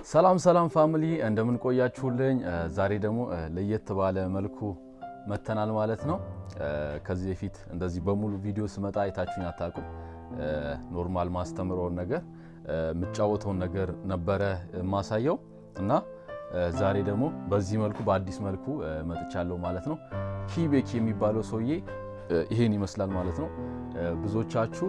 ሰላም ሰላም family፣ እንደምን ቆያችሁልኝ? ዛሬ ደግሞ ለየት ባለ መልኩ መተናል ማለት ነው። ከዚህ በፊት እንደዚህ በሙሉ ቪዲዮ ስመጣ አይታችሁኝ አታውቁም። Normal ማስተምረውን ነገር፣ የምጫወተውን ነገር ነበረ የማሳየው እና ዛሬ ደግሞ በዚህ መልኩ በአዲስ መልኩ መጥቻለሁ ማለት ነው። ኪቤክ የሚባለው ሰውዬ ይሄን ይመስላል ማለት ነው። ብዙዎቻችሁ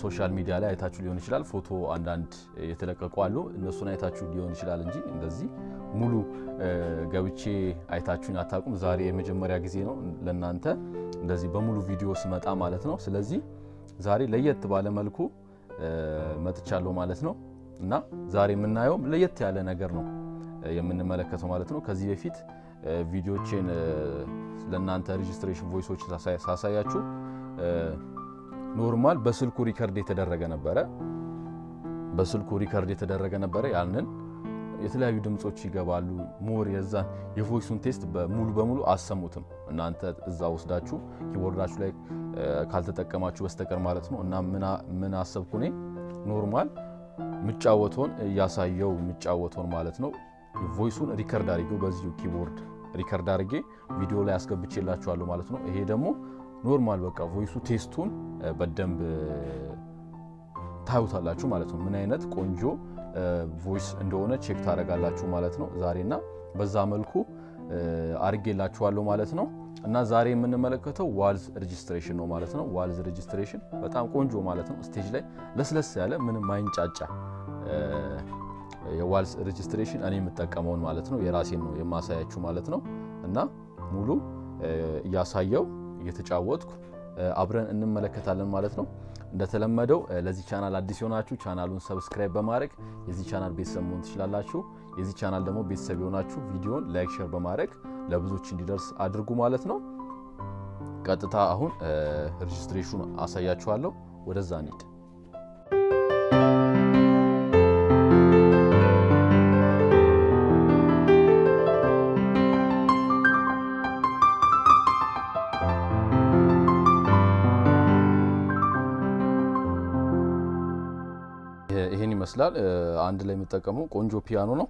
social media ላይ አይታችሁ ሊሆን ይችላል። ፎቶ አንዳንድ የተለቀቁ አሉ። እነሱን አይታችሁ ሊሆን ይችላል እንጂ እንደዚህ ሙሉ ገብቼ አይታችሁኝ አታውቁም። ዛሬ የመጀመሪያ ጊዜ ነው ለእናንተ እንደዚህ በሙሉ ቪዲዮ ስመጣ ማለት ነው። ስለዚህ ዛሬ ለየት ባለ መልኩ መጥቻለሁ ማለት ነው እና ዛሬ የምናየውም ለየት ያለ ነገር ነው የምንመለከተው ማለት ነው። ከዚህ በፊት ቪዲዮቼን ለእናንተ registration voice ኦች ሳሳያችሁ normal በስልኩ record የተደረገ ነበረ። በስልኩ record የተደረገ ነበረ። ያንን የተለያዩ ድምጾች ይገባሉ። More የዛን የ voice ኡን taste ሙሉ በሙሉ አሰሙትም እናንተ እዛ ወስዳችሁ keyboard ኣችሁ ላይ ካልተጠቀማችሁ በስተቀር ማለት ነው። እና ምን አሰብኩ እኔ? Normal ምጫወተውን እያሳየው ምጫወተውን ማለት ነው። Voice ኡን record አድርጌው በዚሁ keyboard record አድርጌ ቪዲዮ ላይ አስገብቼላችኋለሁ ማለት ነው። ይሄ ደግሞ normal በቃ voice ኡ taste ኡን በደንብ ታዩታላችሁ ማለት ነው። ምን አይነት ቆንጆ voice እንደሆነ check ታደርጋላችሁ ማለት ነው። ዛሬና በዛ መልኩ አድርጌላችኋለሁ ማለት ነው። እና ዛሬ የምንመለከተው waltz registration ነው ማለት ነው። Waltz registration በጣም ቆንጆ ማለት ነው። Stage ላይ ለስለስ ያለ፣ ምንም ማይንጫጫ የ waltz registration እኔ የምጠቀመውን ማለት ነው። የራሴን ነው የማሳያችሁ ማለት ነው። እና ሙሉ እያሳየው እየተጫወትኩ አብረን እንመለከታለን ማለት ነው። እንደተለመደው ለዚህ ቻናል አዲስ የሆናችሁ ቻናሉን subscribe በማድረግ የዚህ ቻናል ቤተሰብ መሆን ትችላላችሁ። የዚህ ቻናል ደግሞ ቤተሰብ የሆናችሁ ቪዲዮን like፣ share በማድረግ ለብዙዎች እንዲደርስ አድርጉ ማለት ነው። ቀጥታ አሁን registration ኡን አሳያችኋለሁ። ወደዛ እንሂድ። ይሄን ይመስላል። አንድ ላይ የምጠቀመው ቆንጆ ፒያኖ ነው።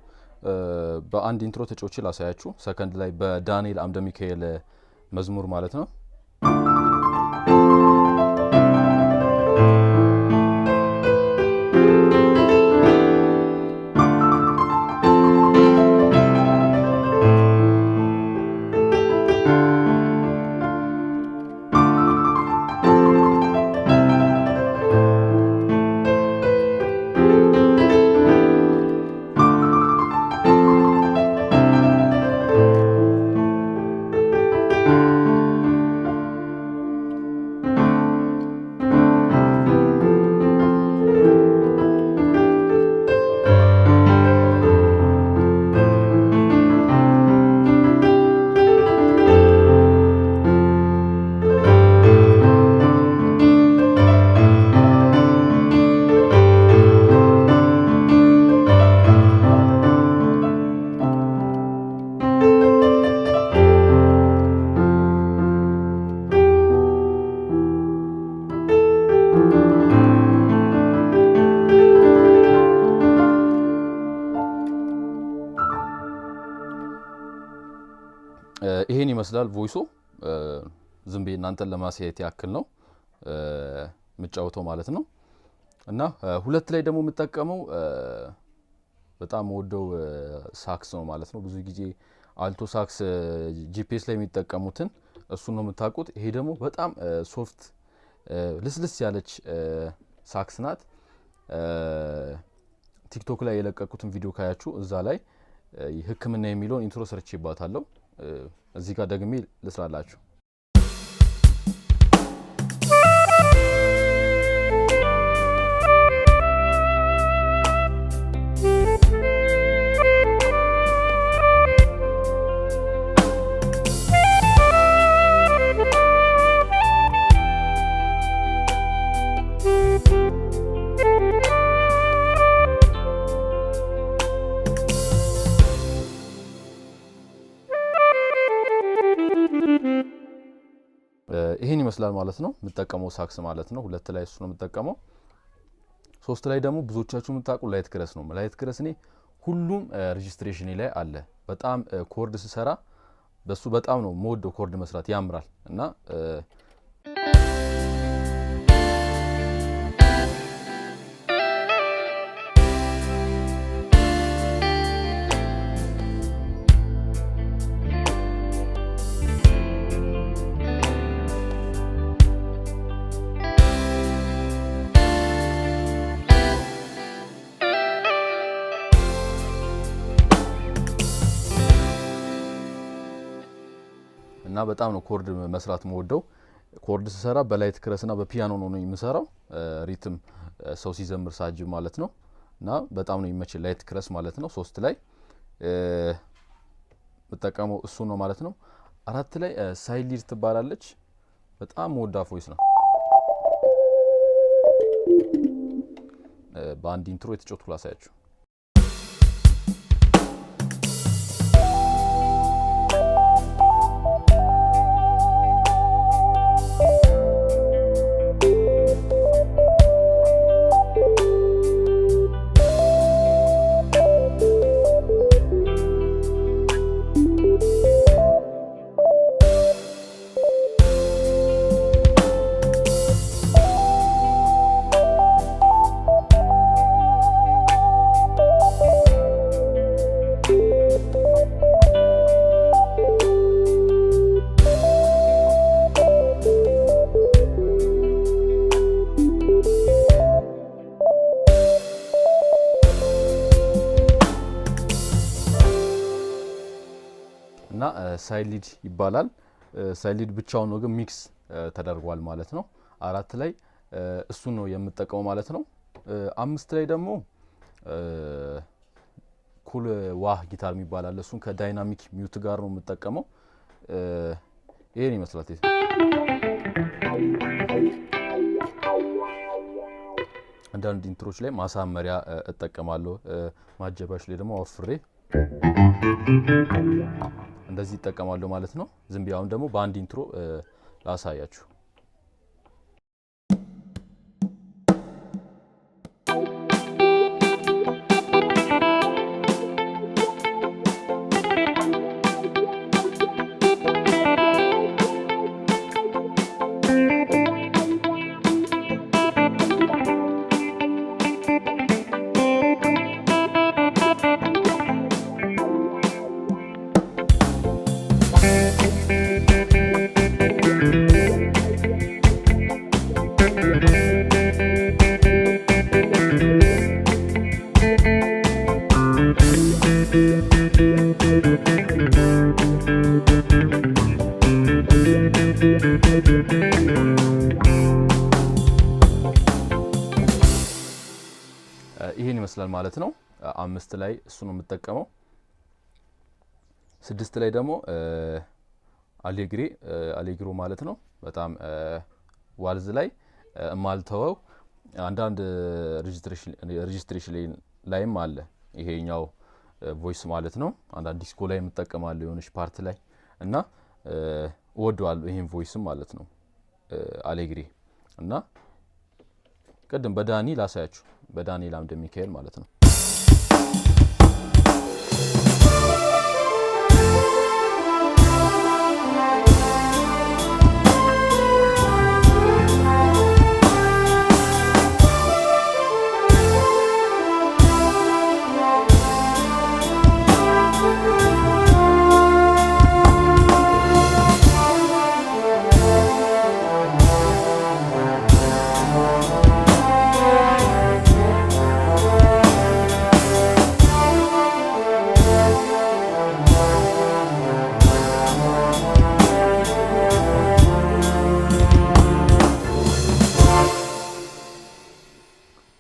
በአንድ intro ተጫውቼ ላሳያችሁ። ሰከንድ ላይ በዳንኤል አምደ ሚካኤል መዝሙር ማለት ነው። ይሄን ይመስላል voice ኡ። ዝም ብዬ እናንተን ለማሳየት ያክል ነው የምጫወተው ማለት ነው። እና ሁለት ላይ ደግሞ የምጠቀመው በጣም ወደው ሳክስ ነው ማለት ነው። ብዙ ጊዜ alto sax GPS ላይ የሚጠቀሙትን እሱን ነው የምታውቁት። ይሄ ደግሞ በጣም soft፣ ልስልስ ያለች ሳክስ ናት። ቲክቶክ ላይ የለቀቁትን ቪዲዮ ካያችሁ እዛ ላይ ሕክምና የሚለውን intro ሰርቼባታለሁ። እዚህ ጋር ደግሜ ልስራላችሁ። ይሄን ይመስላል ማለት ነው የምጠቀመው ሳክስ ማለት ነው። ሁለት ላይ እሱ ነው የምጠቀመው። ሶስት ላይ ደግሞ ብዙዎቻችሁ የምታውቁ light chorus ነው። Light chorus እኔ ሁሉም registration ላይ አለ። በጣም chord ስሰራ በሱ በጣም ነው የምወደው። Chord መስራት ያምራል እና በጣም ነው chord መስራት የምወደው። Chord ስሰራ በ light chorus እና በፒያኖ ነው የምሰራው። Rhythm ሰው ሲዘምር ሳጅብ ማለት ነው እና በጣም ነው የሚመች light chorus ማለት ነው። ሶስት ላይ የምጠቀመው እሱ ነው ማለት ነው። አራት ላይ side lead ትባላለች። በጣም ምወዳት voice ነው። በአንድ intro የተጫወትኩ ላሳያችሁ። እና side lead ይባላል። Side lead ብቻውን ነው ግን mix ተደርጓል ማለት ነው። አራት ላይ እሱን ነው የምጠቀመው ማለት ነው። አምስት ላይ ደግሞ cool wah ጊታር የሚባል አለ። እሱን ከ dynamic mute ጋር ነው የምጠቀመው። ይሄን ይመስላል። አንዳንድ intro ኦች ላይ ማሳመሪያ እጠቀማለሁ። ማጀቢያዎች ላይ ደግሞ አወፍሬ እንደዚህ እጠቀማለሁ ማለት ነው። ዝም ብዬ አሁን ደግሞ በአንድ intro ላሳያችሁ። ይሄን ይመስላል ማለት ነው። አምስት ላይ እሱ ነው የምጠቀመው። ስድስት ላይ ደግሞ አሌግሬ allegro ማለት ነው። በጣም waltz ላይ እማልተወው አንዳንድ registration ላይም አለ ይሄኛው voice ማለት ነው። አንዳንድ ዲስኮ ላይ የምጠቀማለሁ የሆነች part ላይ እና እወደዋለሁ ይሄን voice ም ማለት ነው አሌግሬ እና ቅድም በዳኒ ላሳያችሁ፣ በዳንኤል አምደ ሚካኤል ማለት ነው።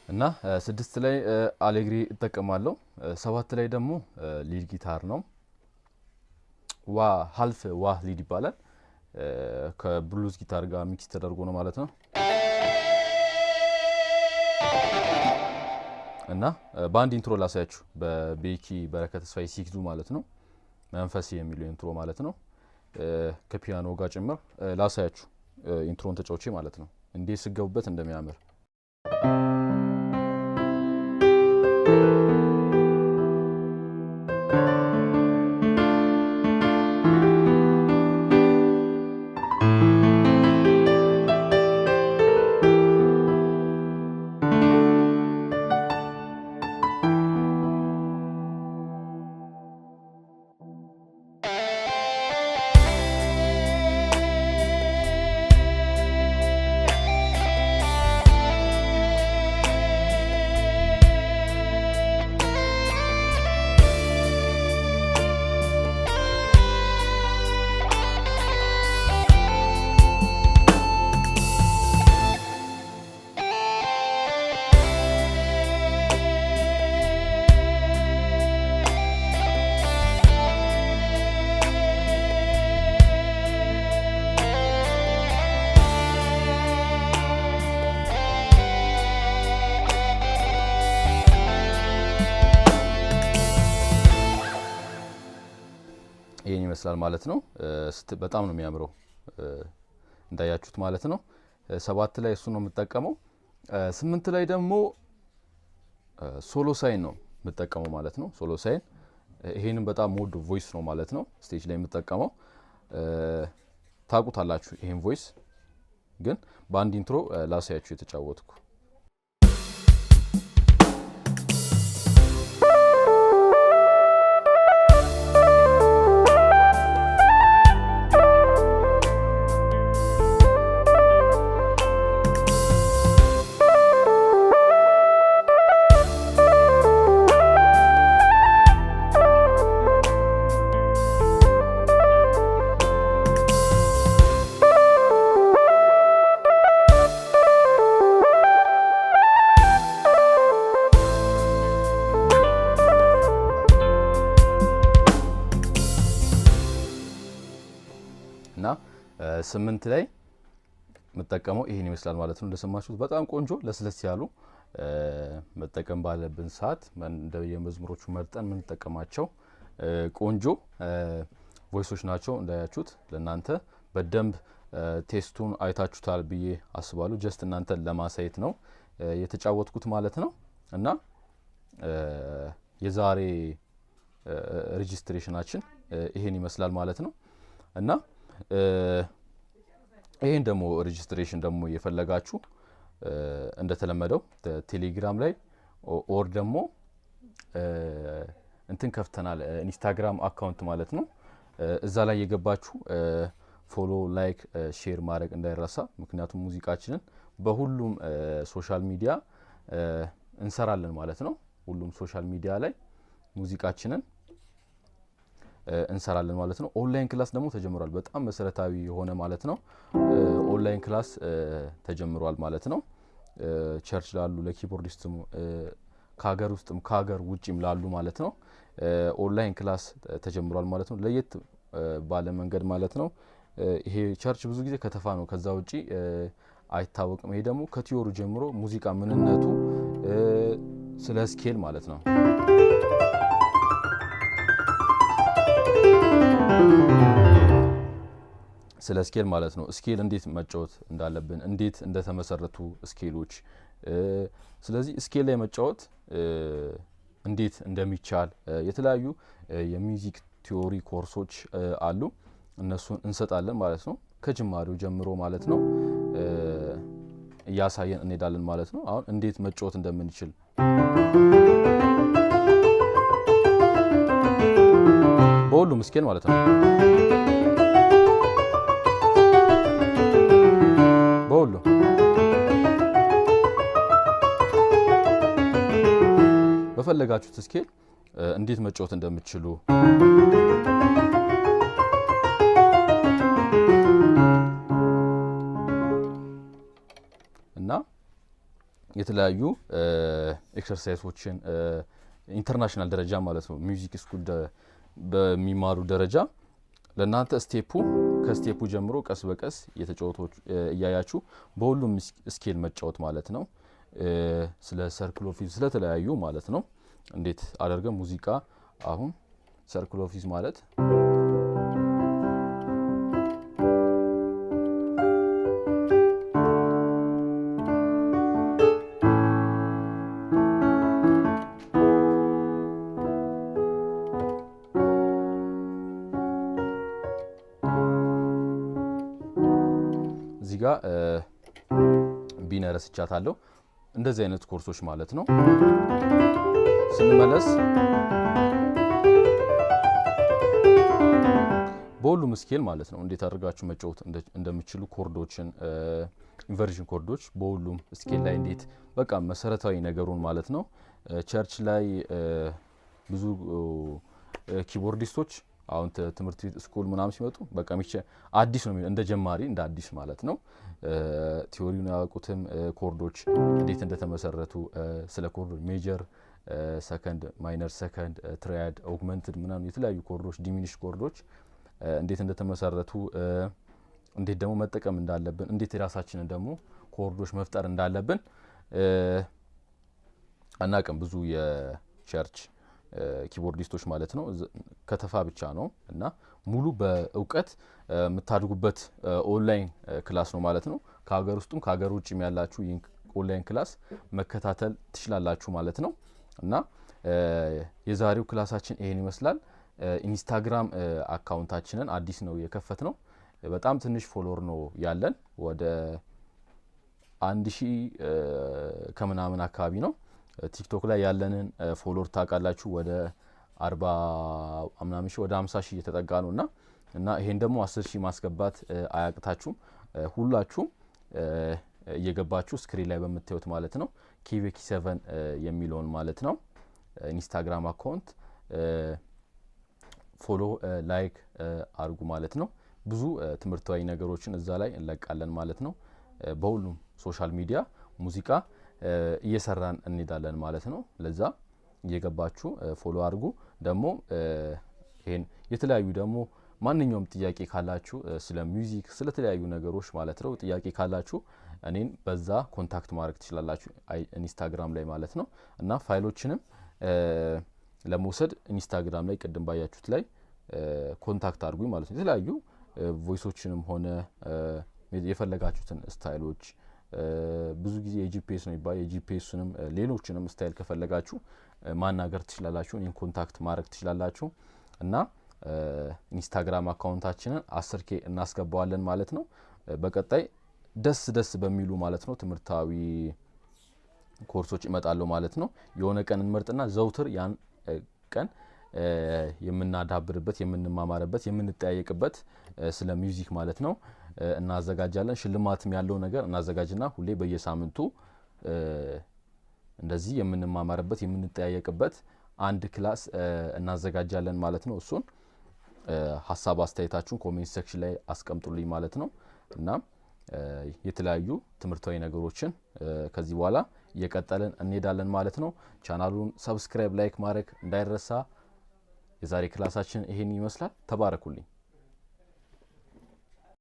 እና ስድስት ላይ አሌግሪ እጠቀማለሁ። ሰባት ላይ ደግሞ lead ጊታር ነው። Wah half wah lead ይባላል። ከብሉዝ ጊታር ጋር mix ተደርጎ ነው ማለት ነው። እና በአንድ intro ላሳያችሁ፣ በቤኪ በረከት ተስፋዬ ሲክዱ ማለት ነው። መንፈሴ የሚለው intro ማለት ነው። ከፒያኖ ጋር ጭምር ላሳያችሁ intro ን ተጫውቼ ማለት ነው፣ እንዴት ስገቡበት እንደሚያምር። ይሄን ይመስላል ማለት ነው። በጣም ነው የሚያምረው እንዳያችሁት ማለት ነው። 7 ላይ እሱ ነው የምጠቀመው። 8 ላይ ደግሞ solo sign ነው የምጠቀመው ማለት ነው። Solo sign ይሄንን በጣም ሞድ voice ነው ማለት ነው። Stage ላይ የምጠቀመው ታውቁታላችሁ። ይሄን voice ግን በአንድ intro ላሳያችሁ የተጫወትኩ። እና 8 ላይ የምጠቀመው ይሄን ይመስላል ማለት ነው። እንደሰማችሁት በጣም ቆንጆ ለስለስ ያሉ መጠቀም ባለብን ሰዓት እንደየመዝሙሮቹ መርጠን የምንጠቀማቸው ቆንጆ voice ኦች ናቸው። እንዳያችሁት ለእናንተ በደንብ taste ኡን አይታችሁታል ብዬ አስባለሁ። Just እናንተን ለማሳየት ነው የተጫወትኩት ማለት ነው። እና የዛሬ registration ኣችን ይሄን ይመስላል ማለት ነው። እና ይሄን ደግሞ registration ደግሞ የፈለጋችሁ እንደተለመደው ቴሌግራም ላይ or ደግሞ እንትን ከፍተናል፣ ኢንስታግራም account ማለት ነው። እዛ ላይ የገባችሁ follow፣ like፣ share ማድረግ እንዳይረሳ። ምክንያቱም ሙዚቃችንን በሁሉም social media እንሰራለን ማለት ነው። ሁሉም social media ላይ ሙዚቃችንን እንሰራለን ማለት ነው። Online class ደግሞ ተጀምሯል። በጣም መሰረታዊ የሆነ ማለት ነው። Online class ተጀምሯል ማለት ነው። Church ላሉ ለ keyboardist ም ከሀገር ውስጥም ከሀገር ውጪም ላሉ ማለት ነው online class ተጀምሯል ማለት ነው። ለየት ባለ መንገድ ማለት ነው። ይሄ church ብዙ ጊዜ ከተፋ ነው፣ ከዛ ውጪ አይታወቅም። ይሄ ደግሞ ከ theory ጀምሮ ሙዚቃ ምንነቱ ስለ scale ማለት ነው። ስለ scale ማለት ነው። Scale እንዴት መጫወት እንዳለብን፣ እንዴት እንደተመሰረቱ scale ኦች፣ ስለዚህ scale ላይ መጫወት እንዴት እንደሚቻል የተለያዩ የ music theory ኮርሶች አሉ። እነሱን እንሰጣለን ማለት ነው። ከጅማሬው ጀምሮ ማለት ነው እያሳየን እንሄዳለን ማለት ነው። አሁን እንዴት መጫወት እንደምንችል በሁሉም scale ማለት ነው። በሁሉም በፈለጋችሁት scale እንዴት መጫወት እንደምትችሉ እና የተለያዩ exercise ኦችን international ደረጃ ማለት ነው music school በሚማሩ ደረጃ ለእናንተ step ኡ ከ step ኡ ጀምሮ ቀስ በቀስ የተጫወቶች እያያችሁ በሁሉም scale መጫወት ማለት ነው። ስለ circle of fifth ስለተለያዩ ማለት ነው እንዴት አደርገን ሙዚቃ አሁን circle of fifth ማለት ጋር B ን ረስቻታለሁ። እንደዚህ አይነት ኮርሶች ማለት ነው። ስንመለስ በሁሉም scale ማለት ነው እንዴት አድርጋችሁ መጫወት እንደምትችሉ chord ኦችን፣ inversion chord ኦች በሁሉም scale ላይ እንዴት በቃ መሰረታዊ ነገሩን ማለት ነው። Church ላይ ብዙ keyboardist ኦች አሁን ትምህርት ቤት school ምናምን ሲመጡ በቃ አዲስ ነው፣ እንደ ጀማሪ እንደ አዲስ ማለት ነው። Theory ውን አያውቁትም። Chord ኦች እንዴት እንደተመሰረቱ፣ ስለ chord ኦች major second፣ minor second፣ triad፣ augmented ምናምን የተለያዩ chord ኦች፣ diminished chord ኦች እንዴት እንደተመሰረቱ፣ እንዴት ደግሞ መጠቀም እንዳለብን፣ እንዴት የራሳችንን ደግሞ chord ኦች መፍጠር እንዳለብን አናቅም። ብዙ የ church keyboardist ኦች ማለት ነው ከተፋ ብቻ ነው። እና ሙሉ በእውቀት የምታድጉበት online class ነው ማለት ነው። ከሀገር ውስጡም ከሀገር ውጭም ያላችሁ ይህን online class መከታተል ትችላላችሁ ማለት ነው። እና የዛሬው class ኣችን ይሄን ይመስላል። ኢንስታግራም account ኣችንን አዲስ ነው የከፈትነው። በጣም ትንሽ follower ነው ያለን፣ ወደ 1000 ከምናምን አካባቢ ነው። ቲክቶክ ላይ ያለንን follower ታውቃላችሁ፣ ወደ 40 ምናምን ሺህ፣ ወደ 50,000 እየተጠጋ ነው። እና ይሄን ደግሞ 10,000 ማስገባት አያቅታችሁም። ሁላችሁም እየገባችሁ screen ላይ በምታዩት ማለት ነው ኬቤኪ 7 የሚለውን ማለት ነው ኢንስታግራም account follow፣ like አድርጉ ማለት ነው። ብዙ ትምህርታዊ ነገሮችን እዛ ላይ እንለቃለን ማለት ነው። በሁሉም social media ሙዚቃ እየሰራን እንሄዳለን ማለት ነው። ለዛ እየገባችሁ follow አድርጉ። ደግሞ ይሄን የተለያዩ ደግሞ ማንኛውም ጥያቄ ካላችሁ ስለ music ስለተለያዩ ነገሮች ማለት ነው ጥያቄ ካላችሁ እኔን በዛ contact ማድረግ ትችላላችሁ፣ ኢንስታግራም ላይ ማለት ነው። እና ፋይሎችንም ለመውሰድ ኢንስታግራም ላይ ቅድም ባያችሁት ላይ contact አድርጉኝ ማለት ነው። የተለያዩ voice ኦችንም ሆነ የፈለጋችሁትን style ኦች፣ ብዙ ጊዜ የ GPS ነው የሚባል፣ የ GPS ኡንም ሌሎችንም style ከፈለጋችሁ ማናገር ትችላላችሁ። እኔን contact ማድረግ ትችላላችሁ። እና ኢንስታግራም account ኣችንን 10K እናስገባዋለን ማለት ነው። በቀጣይ ደስ ደስ በሚሉ ማለት ነው ትምህርታዊ ኮርሶች ይመጣሉ ማለት ነው። የሆነ ቀን እንመርጥና ዘውትር ያን ቀን የምናዳብርበት፣ የምንማማርበት፣ የምንጠያየቅበት ስለ music ማለት ነው እናዘጋጃለን። ሽልማትም ያለው ነገር እናዘጋጅና ሁሌ በየሳምንቱ እንደዚህ የምንማማርበት፣ የምንጠያየቅበት አንድ class እናዘጋጃለን ማለት ነው። እሱን ሀሳብ አስተያየታችሁን comment section ላይ አስቀምጡልኝ ማለት ነው። እና የተለያዩ ትምህርታዊ ነገሮችን ከዚህ በኋላ እየቀጠልን እንሄዳለን ማለት ነው። ቻናሉን subscribe፣ like ማድረግ እንዳይረሳ። የዛሬ class ኣችን ይሄን ይመስላል። ተባረኩልኝ።